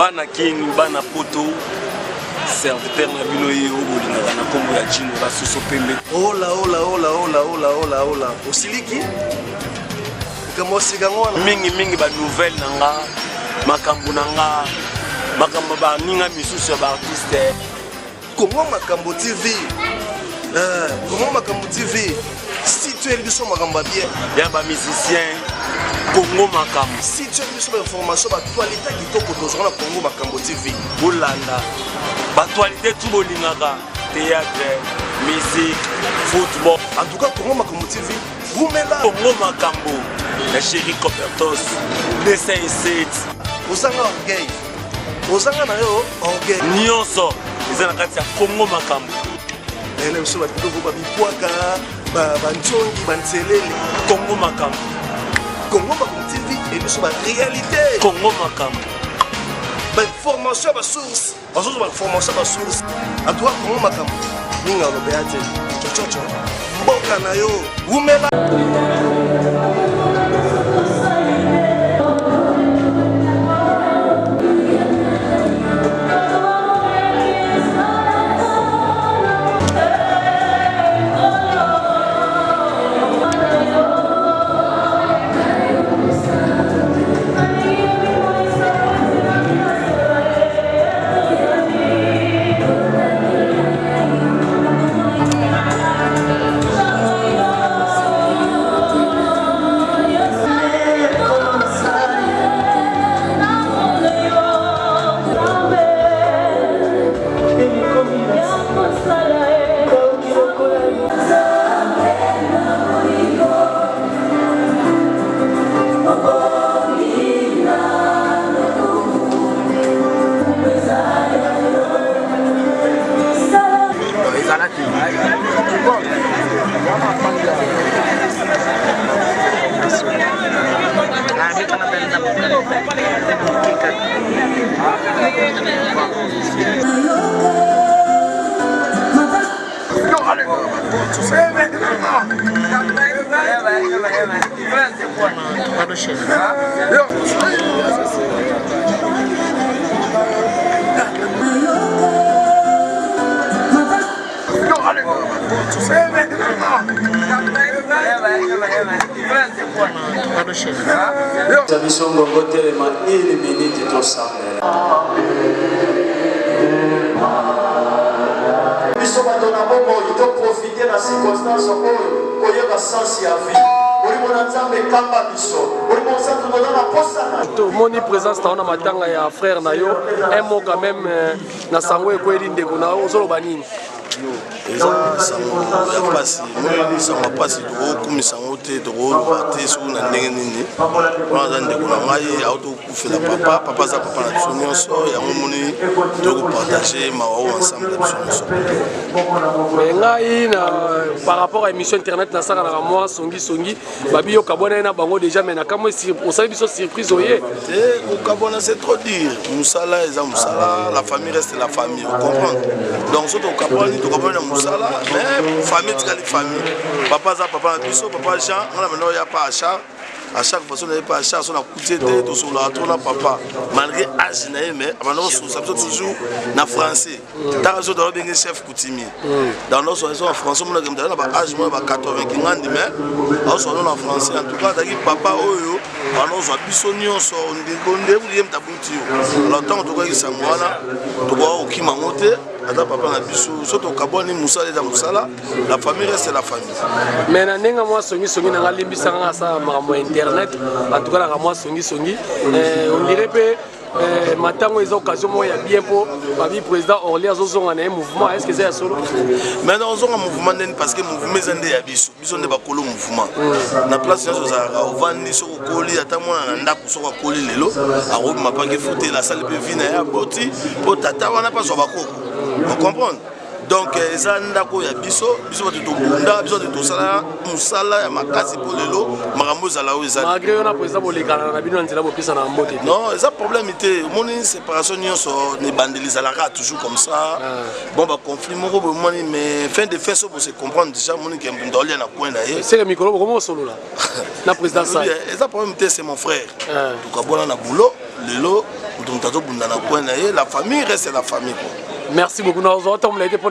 Bana Kin, bana poto, serviteur na bino ye oyo bolingaka na nkombo ya Djino la soso pembe. Hola, hola, hola, hola, hola, hola, hola. Osiliki? Likambo osika yango wana. Mingi mingi ba nouvelle na nga, makambo na nga, makambo baninga misusu ya ba artiste. Congo Makambo TV. Eh, Congo Makambo TV. Si tu es biso makambo ya bien. Ya ba musiciens Congo Makambo. Si tu es biso ba information ba actualité kitoko tozwa na Congo Makambo TV. Bolanda ba actualité tout bolingaka théâtre, musique, football. En tout cas Congo Makambo TV wumela. Congo Makambo ya chéri Copertos 207. Ozanga orgueil. Ozanga na yo orgueil. Nyonso eza na kati ya Congo Makambo. Na biso ba biloko ba bipwaka, ba banzongi, ba nselele. Congo Makambo. Congo Makambo TV et biso ba réalité. Congo Makambo. Ba information ba source. Bazozo ba formation ba source. En tout cas Congo Makambo. Ninga lobeya te. Chochocho. Mboka na yo. Wumela. Biso ngongo telema une minute tosambela. Biso bato na bomoi toprofite na circonstance oyo koyeba sens ya vie. Molimo na Nzambe kamba biso. Molimo Santu toza na posa na tomoni présence na yo na matanga ya frère na yo un mot quand même euh, na sango ekweli ndeko na yo ozoloba nini eza sango ya mpasi moi sango ya mpasi tokokumisa yango te tokoloba te soki na ndenge nini wana aza ndeko na ngai auti kokufela papa papa aza papa na biso nyonso yango omoni tokopartage mawa oyo ensemble na biso nyonso me ngai na par rapport à émission internet nasakalaka mwa songisongi babi yo kabwana ye na bango déjà mais nakamwe osali biso surprise oye te kokabwana c'est trop dire mosala eza mosala la famille reste la famille ocomprendre donc so tokabwani tokabwani na mosala mais famille etikali famille papa aza papa na biso papa jean nga na banda oya pa achar à chaque fois so naye pa achar so nakuti ye te tosololaka trop na papa malgré age na ye mais abanda kosolisa biso toujours na français taka biso tolobenge chef coutumier dans nos so na français omonaka moto aza na ba age moko ya ba 80 kingandi mais aosolo na français en tout cas azalaki papa oyo anozwa biso nyonso ndeko ye moto abuti yo alors ntango tokaki sango wana tokoka kokima yango te aza papa na biso so tokabwani mosala eza mosala la famille reste la famille mais na ndenge mwa songisongi na nga limbisaka nga asala makambo ya internet en tout cas naka mwa songisongi on dirait mpe Eh, matango eza occasion moko ya bien mpo babi président orly azozonga na ye mouvement est ce que eza ya solo mais nazozonga mouvement ndeni parce que mouvement eza nde ya biso biso nde bakolo mouvement na place nyonso ozalaka ovandi soki okoli ata mwana na ndako soki akoli lelo akobima mpaki futela asali mpe vi na ye aboti mpo tata wana mpe azwa bakoko ocomprendre donc eh, eza ndako ya biso biso bato tobunda biso bato tosala mosala ya makasi mpo lelo makambo ezala oyo ezali malgré yo na président bolekana na bino na nzela bopesana mbote non eza problème te omoni séparation nyonso na ebandeli ezalaka toujours comme ça ah. bon baconflit moko boye omoni mais fin de fin so bose comprendre déjà omoni ke moto aolia na coin na ye seke mikolo bokoma osolola na président sa eza problème te c'est mon frère ah. tokabwana na boulot lelo moto Moto moto azobunda na coin na ye, la famille reste la famille quoi. Merci beaucoup. Nazwa otambola ete mpo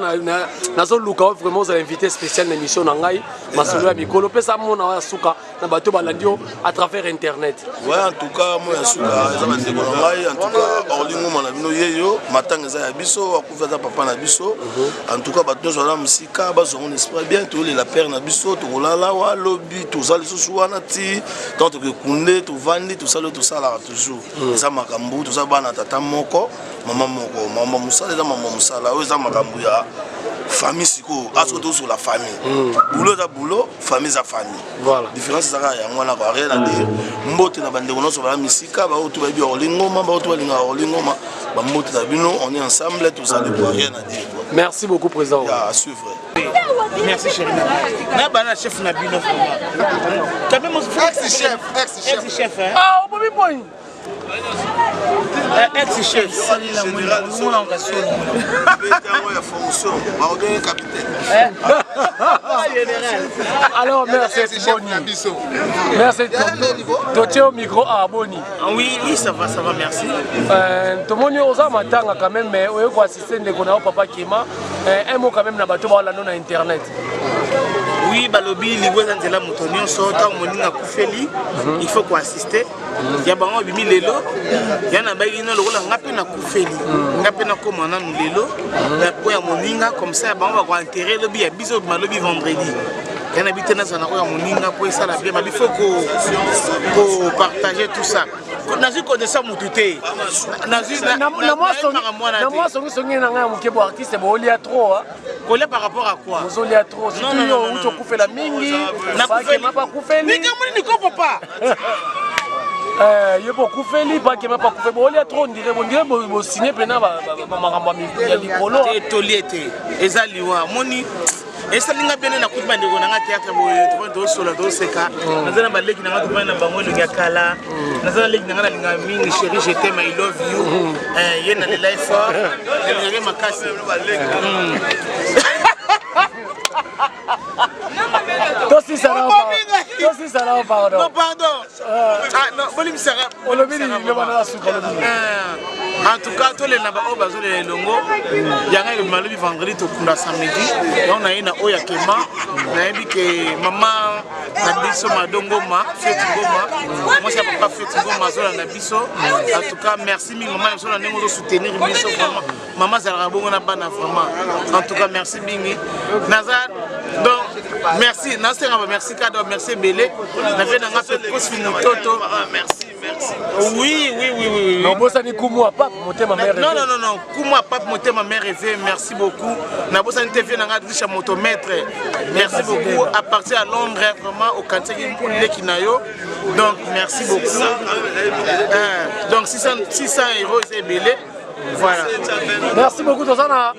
nazoluka oyo vraiment ozala invité spécial na émission na ngai masolo ya mikolo. Pesa mona oyo ya suka na bato balandi yo à travers internet. Ouais, en tout cas moi ya suka eza bandeko na ngai. En tout cas Orly Ngoma na bino yeyo, matanga eza ya biso, akufi aza papa na biso. En tout cas bato nyonso baza mosika bazwa ngo esprit bien, toyolela père na biso, tokolala wa lobi, toza lisusu wana ti ntango tokekunde, tovandi, tosali oyo tosalaka toujours. Eza makambo toza bana tata moko, mama moko. Makambo ya mosala eza makambo ya mosala, oyo eza makambo ya famille. Sikoyo asoki tozola famille, boulot eza boulot, famille eza famille. Différence eza kaka yango wana quoi, rien à dire. Mbote na bandeko nyonso baya misika, baoyo to bayebi Orly Ngoma, baoyo to balingaka Orly Ngoma, bambote na bino. On est ensemble, tozali quoi, rien à dire quoi. Merci beaucoup, président. Ya à suivre. Merci chéri. Na bana chef na bino vraiment. Quand même ex chef, ex chef. Ex chef hein. Ah, obomi boni. Ex chef. Ya fonction baobenge capitaine. Alors merci boni. Merci. Totie au micro ah boni. Oui, ça va, ça va, merci. Tomoni oza matanga quand même, mais oye koassiste ndeko na yo papa Kema. Un mot quand même na bato baolanda na internet. Oui, balobi liwa eza nzela moto nyonso. Ntango moninga akufeli, il faut koassiste. Ya bango ebimi lelo, ya na bayiki no lokola nga mpe nakufeli, nga mpe nakóma nanu lelo na po ya moninga. Comme ça ya bango bakoenterre lobi, ya biso obima lobi vendredi. Ya na bi te, nazala na oyo ya moninga po esala bien. Babi faut kopartage tout ça. Nazwi connaissance motu te. Na mwa songisongi na ngai ya moke, bo artiste boolia trop. Kolia par rapport à quoi? Ozolia trop, surtout yo outi okufela mingi. Bakema bakufeli. Likambo nini ko papa? Ye mpo okufeli, bakema bakufeli, bolia trop. Ondire bondire bosigne mpena makambo ya likolo. Tolie te, eza liwa. Moni esalinga bien nakuti bandeko na nga théâtre boye, tovandi, tosola, toseka. Naza na baleki na nga, tovandi na bango elongi ya kala. Naza na leki na nga nalinga mingi, chéri, je t'aime, I love you. Ye na lela fort, nalingaki makasi. Tosisa nao, pardon. Non, pardon. Ah non, bolimisaka. Olobi nini? Loba na suka, olobi nini? En tout cas tolela baoyo bazolela elongo. Yanga elobima lobi vendredi, tokunda samedi. Donc naye na oyo ya Kema, nayebi ke mama na biso Mado Ngoma, Feti Ngoma, mwasi ya papa Feti Ngoma, azolanda biso. En tout cas merci mingi mama na biso na ndenge ozosoutenir biso. Vraiment mama azalaka bongo na bana. Vraiment, en tout cas merci mingi. Naza donc merci, nasenga ba merci kado, merci ebele na vie nanga mpe Kosfi Mototo. Oui. Nobosani kumu ya pape Motema Mère. Non, non, non, non, kumu ya pape Motema Mère Eve, merci beaucoup. Nabosani te vie nanga Drisha Motomètre, merci beaucoup à partir à Londres. Vraiment okanisaki leki na yo, donc merci beaucoup. Donc 600, 600 € eza ebele, voilà. Merci beaucoup. Toza na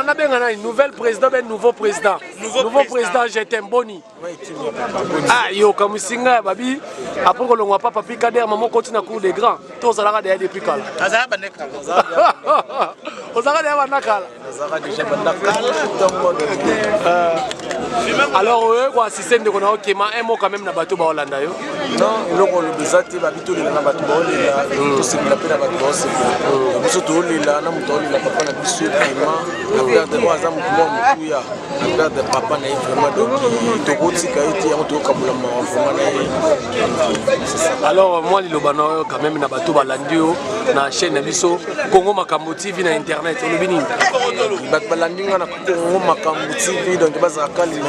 nabenga nani, nouvelle président, ben nouveau président. Nouveau. Nouveau président, je t'aime, boni. Ah yo kamusinga babi après kolongwa papa Papi Kader, mama okoti na cour des grands to ozalaka deya depuis kala? Azala bande kala. Ozalaka deya banda kala. Nazalaka déjà banda kala ntongo. Alors oyo koassiste ndeko na okema, un mot quand même na bato baolanda yo. Non, eloko oloba eza te. Babi tolela na bato baolela, tosepela mpe na bato baosepela. Biso toolela na moto aolela papa na biso. Vraiment na perdre oyo aza motu mwa motuya, na perdre papa na ye vraiment. Donc tokotika ye te, yango tokokabola mawa vraiment na ye, c'est ça. Alors moi liloba na oyo quand même na bato balandi yo na chaîne na biso Congo Makambo TV na internet, olobi nini? Bato balandi nga na Congo Makambo TV, donc bazala calme.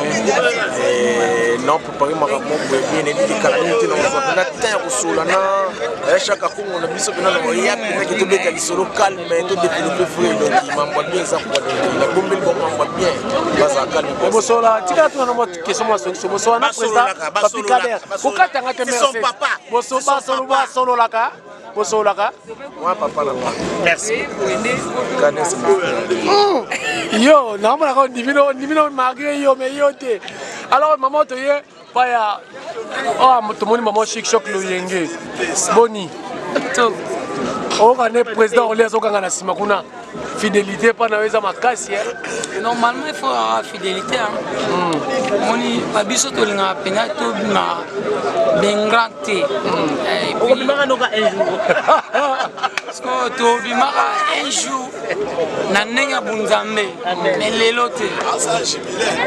Na préparé makambo boye bien, nayebi te kala mingi te nakozwa mpena temps ya kosola na Chaka Kongo na biso mpena na koya mpena ke tobeta lisolo calme, todéveloppe vrai. Donc mambo ya bien eza kwa, donc nabombeli bango mambo ya bien, bazala calme. Bosola, tika tuna na mwa question mwa songiso. Bosola na président Papi Kader, kokatanga te. Merci. Basololaka, bosololaka. Moi papa na nga. Merci. Yo naomonaka ondimino, ondimino malgré yo, mais yo te. Alors mama toye paya oyo, tomoni mama Chic Choc Loyenge, boni? Oyoka nde président Orly azokanga na nsima kuna. Fidélité epa na yo eza makasi. Normalement, il faut avoir fidélité. Moni babiso tolingaka mpenza tobima bengra te. Okobimaka noka un jour. Parce que tobimaka un jour na ndenge ya bunzambe, mais lelo te,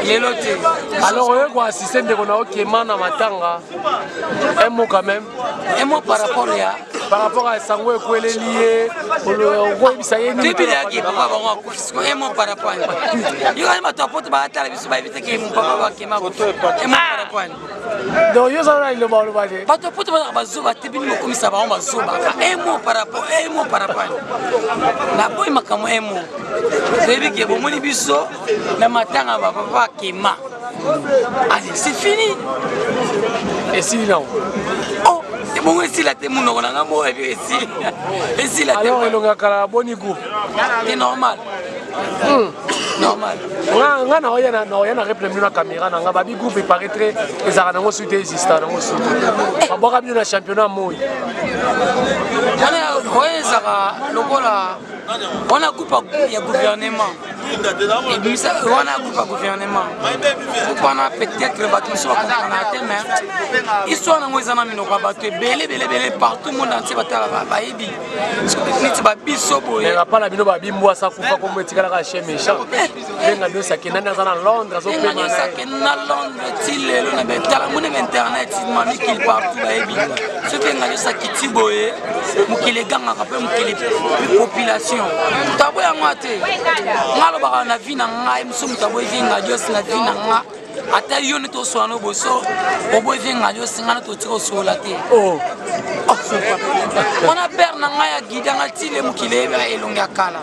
lelo te. Alors oye koassiste ndeko na okema na matanga, un mot quand même. Un mot par rapport ya Par rapport à sango ekweleli ye, okoyebisa ye nini? Toyebi papa bango akufi siko, un mot par rapport ani? Yokani bato apoto baatala biso, bayebi te ke papa bakema akufi. Un mot par rapport ani? Donc yo ozala na liloba oloba te. Bato apoto bazalaka bazoba te, bino bokomisa bango bazobaka. Un mot par rapport, un mot par rapport ani? Naboyi makambo un mot. Toyebi ke bomoni biso na matanga bapapa akema. Allez, c'est fini. Esili nango. Oh, ebongo esila te, monoko na nga moko ebi esili, esila te. Alors elonga kala, boni groupe? C'est normal. Normal. Nga naoya na naoya na reple bino na caméra na nga. Babi groupe eparaître ezalaka nango suite, exista nango suite, babwaka bino na championnat moi. Wana oyo ezalaka lokola wana groupe ya gouvernement ebimisa, wana groupe ya gouvernement, groupe wana peut-être bato mosusu bakomprenaka te, mais histoire nango eza na minoko ya bato ebele ebele ebele partout, monde entier batala, bayebi neti babiso boye. Bapa na bino babimbwa asa kufa, kombo etikalaka chien méchant. Benga nyonso akendani, aza na Londres, azopema na ye. Akende na Londres ti lelo na betala moni na internet, mamikili partout bayebi. Soki enga nyonso akiti boye, mokili egangaka mpe mokili population, moto aboyi yango te. Nga alobaka na vie na ngai mosu, moto aboyi vie nga dios na vie na nga, ata yo nde toswana no boso, oboyi vie nga dios, nga na totika osola te. Wana père na ngai agidanga tile mokili eyeba elongi ya kala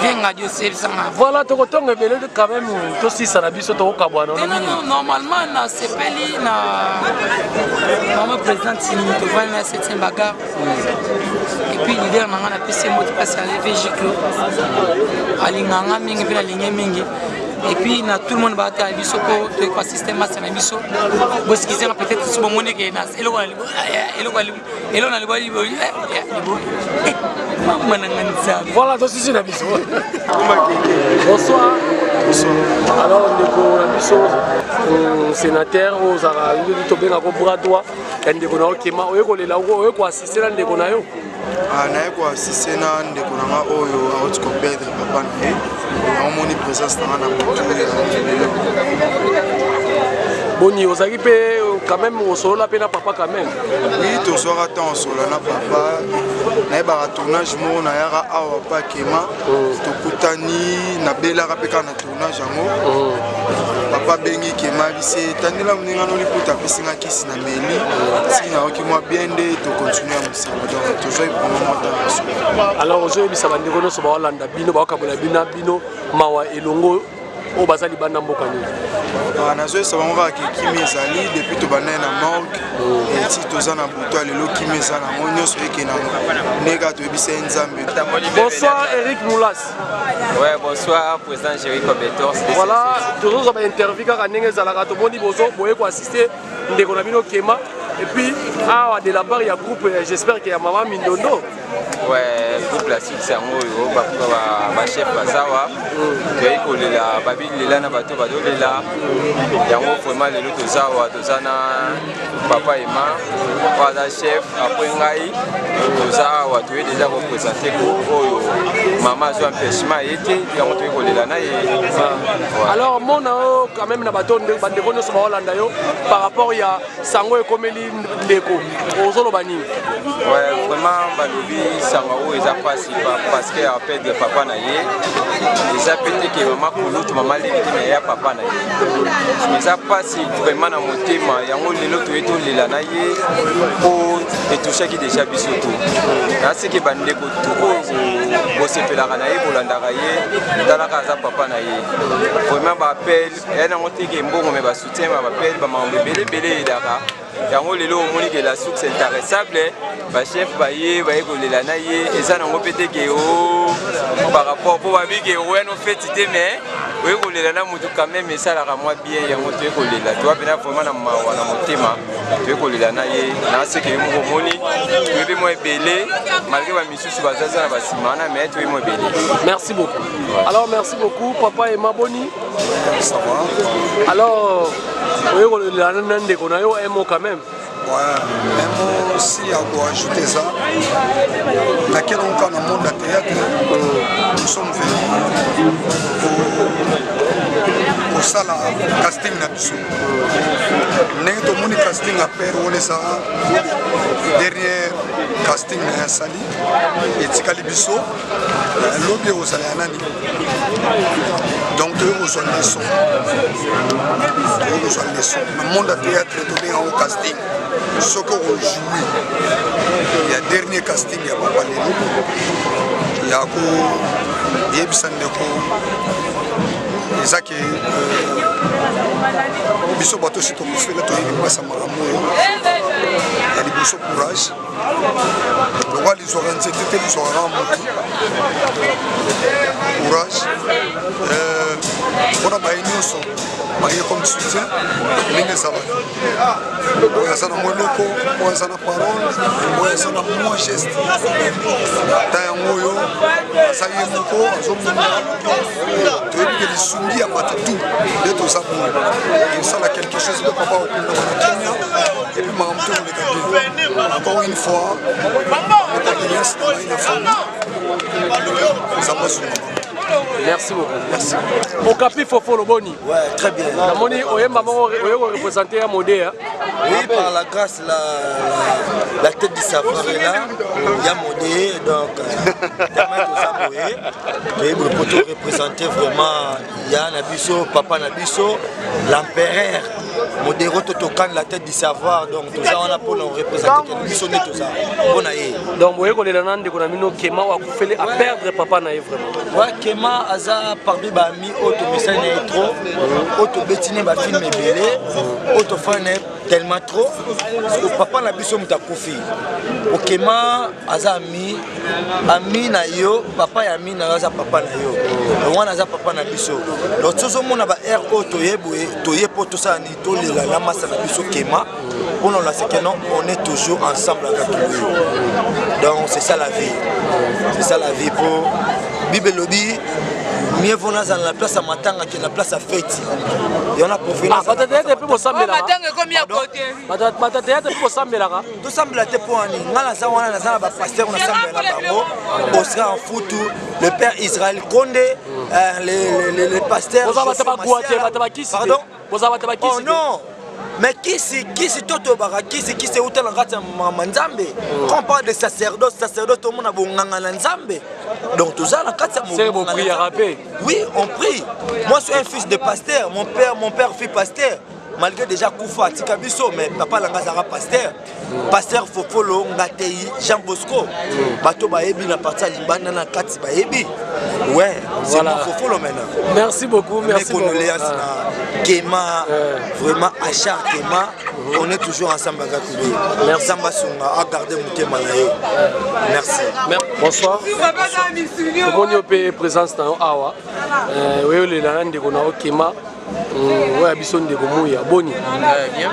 vie nga dios eyebisanga. Voilà, tokotonga ebele quand même, tosisa na biso, tokokabwana. Normalement nasepeli na mama présidente tovandi na 7e bagarre, et puis leader na ngai napesi ye moti mpasi aleve giclo, alinganga mingi mpe nalingi mingi. Et puis na tout le monde baatala biso mpo toyei koassiste masa na biso. Bosikisanga peut-être so bomoni ke eloko eloko na libo libo mama na nga Nzambe. Voilà, tosisi na biso. Bonsoir. Alors ndeko na biso sénateur oyo ozalaka tobengako bras droit ya ndeko na okema, oye kolela, oye koassiste na ndeko na yo. Naye koassiste na ndeko na nga oyo auti koperdre papa na ye. Naomoni présence na nga na motu ya lelo. Boni ozalaki mpe quand même osolola mpe na papa quand même? Oui, tozwaka ntango osolola na papa. Nayebaka tournage moko nayaka awa pa Kema, tokutani, nabelaka mpe kaka na tournage yango. Papa abengi Kema, bise tandela moninga no liputa, apesinga kisi na meli, ti nayoki mwa bien nde tocontinue ya mosala. Donc tozwaki vraiment mwa ntango ya solo. Alors ozoyebisa bandeko nyonso baolanda bino, baokabola bino na bino mawa elongo, oyo baza libanda mboka nini? Nazoyesa bango kaka ke kimi ezali. Depuis tobandai na morgue eti toza na butu ya lelo, kimi eza nango nyonso ekende nango nde kaka toyebisa ye Nzambe. Bonsoir Eric Moulas. Ouais, bonsoir président Jericho Betor. Voilà, tozozwa bainterview kaka ndenge ezalaka. Tomoni bozo boye koassiste ndeko na bino Kema, et puis awa de la part ya groupe, j'espère que ya mama Mindondo. Ouais, groupe la suite yango oyo bachef bazawa, toyei kolela, babilela na bato bazolela yango. Vraiment lelo toza awa, toza na papa Ema oyo aza chef après ngai. Toza awa, toyei déjà koprésente oyo mama azwa empêchement ye te, yango toyei kolela na ye. Alors mona oyo quand même na bato, bandeko nyonso baolanda yo, par rapport ya sango ekomeli ndeko, ozoloba nini? Ouais, vraiment balobi sango oyo eza mpasi parce que aperdre papa na ye eza pe te ke mama kulutu, mama leki te, mais ya papa na ye eza mpasi vraiment na motema. Yango lelo toye tolela na ye mpo etouchaki déjà biso to naseke bandeko tu oyo bosepelaka na ye, bolandaka ye, talaka aza papa na ye. Vraiment baappel eya nango te ke mbongo, mais basoutien, baappel, bamakambo ebele ebele eyedaka yango. Lelo omoni ke la source intarissable, bachef baye, baye kolela na ye. Eza nango mpe te ke o par rapport mpo babike oya no feti te, mais oye kolela na motu quand même esalaka mwa bien. Yango toye kolela, toa mpena vraiment na mawa na motema. Toye kolela na ye na seke yo moko omoni toyebi mwa ebele malgré bamisusu bazaza na basima wana mais toyebi mwa ebele. Merci beaucoup. Alors merci beaucoup papa Emma Boni. Ça va. Alors oye kolela na ndeko na yo un mot quand même. Ouais, un mot aussi à ajouter ça. Laquelle on dans le monde de théâtre, nous sommes venus pour kosala casting na biso ndenge tomoni casting ya père wana eza dernier casting na ya sali etikali biso lobi ekozala ya nani donc toyei kozwa leson, toyei kozwa leson na monde ya théâtre. Tobenga yango casting. Soki okojoue ya dernier casting ya papa lelo, ya koyebisa ndeko eza ke biso bato osi tokufela, toyebi mpasa makambo oyo ya liboso. Courage, lokwa lizwaka nzete te, lizwaka kaka motu. Courage mpona baye nyonso baye comme soutien. Ndenge ezalaka, oyo aza na mwa eloko, oyo aza na parole, oyo aza na mwa geste, ta yango oyo aza ye moko azomona. Toyebi ke lisungi ya bato tu nde toza boye esala quelque chose mpe papa okundama na kimia et puis makambo to koleka bien. Encore une fois, condoléance na ngai na famille. Nzambe asunga. Merci beaucoup. Merci. Okapi Fofolo, boni. Ouais, très bien. Namoni oyemba moko oye ko représenter ya Modé. Hein? Oui, par la grâce, la tête du savoir est là. Il y a Modé, donc, tellement toza boye. Toyebi po to représenter vraiment ya na biso, papa na biso, l'empereur Modero Totokan, la tête du savoir. Donc, toza wana mpona représenter ke biso nde toza mpona ye. Donc boye kolela na ndeko na bino Kema oyo akufeli, a perdre papa na ye vraiment. Ouais, Kema aza parmi baami oyo tomesani na ye trop, oyo tobeti ne bafilm ebele, oyo tofani na ye tellement trop. Parce que papa na biso moto akufi, okema aza ami na yo, papa ya ami na yo aza papa na yo. Donc wana aza papa na biso. Donc tozomona ba aire oyo toye boye, toye mpo tosala nini? Tolela na masa na biso Kema, mpona olakisa ke non, on est toujours ensemble avec lui. Donc c'est ça la vie, c'est ça la vie. Po Bible elobi mieux vaut nazala na place ya matanga ke na place ya feti. Yango na préféré. Ah, bato théâtre mpe bosambelaka? Matanga ekomi ya kote. Bato théâtre mpe bosambelaka? Tosambela te mpo wani ngai naza wana, naza na bapaster, nasambela na bango, Oscar Mfutu, le père Israël Konde, le pasteur. Boza bato bagwa te, bato bakisi te? Pardon? Boza bato bakisi? Oh non, mais kisi, kisi to tobaka kisi, kisi euta na kati ya mama Nzambe. Quand on parle de sacerdoce, sacerdoce tomona bonganga na Nzambe. Donc toza na kati ya Seke bopriaka mpe? Oui, on prie. Moi, suis un fils de pasteur. Mon père fut pasteur, malgré déjà kufa atika biso, mais papa nanga azalaka pasteur, pasteur Fofolo Ngatei Jean Bosco. Bato bayebi na parti ya libanda, na kati bayebi. Ouais, c'est Voilà. moi Fofolo maintenant. Merci beaucoup, merci Mes condoléances beaucoup. na Kema, vraiment Achar Kema, on est toujours ensemble avec lui. Merci. Nzambe asunga, a garder motema na ye. Merci. Bonsoir. Tomoni yo mpe présence na yo awa. Oyo olela na ndeko na yo Kema, oyo ya biso ndeko Muya, boni? Bien.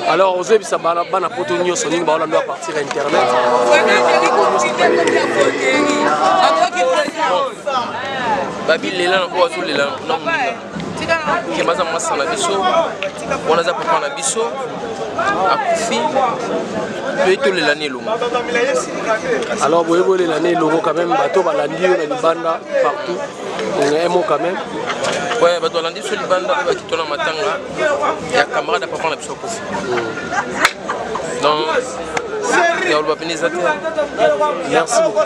Alors ozoyebisa bana poto nyonso ndenge baolanda à partir ya internet? Babi lela na oyo azolela na moninga Kema, aza mwasa na biso wana, aza papa na biso, akufi, toye tolela na elongo. Alors boye bolela na elongo quand même. Bato balandi yo na libanda partout, un mot quand même. Ouais, bato balandi biso libanda mpe bakito na matanga ya camarade ya papa na biso akufi. Donc ya koloba pene eza te. Merci beaucoup.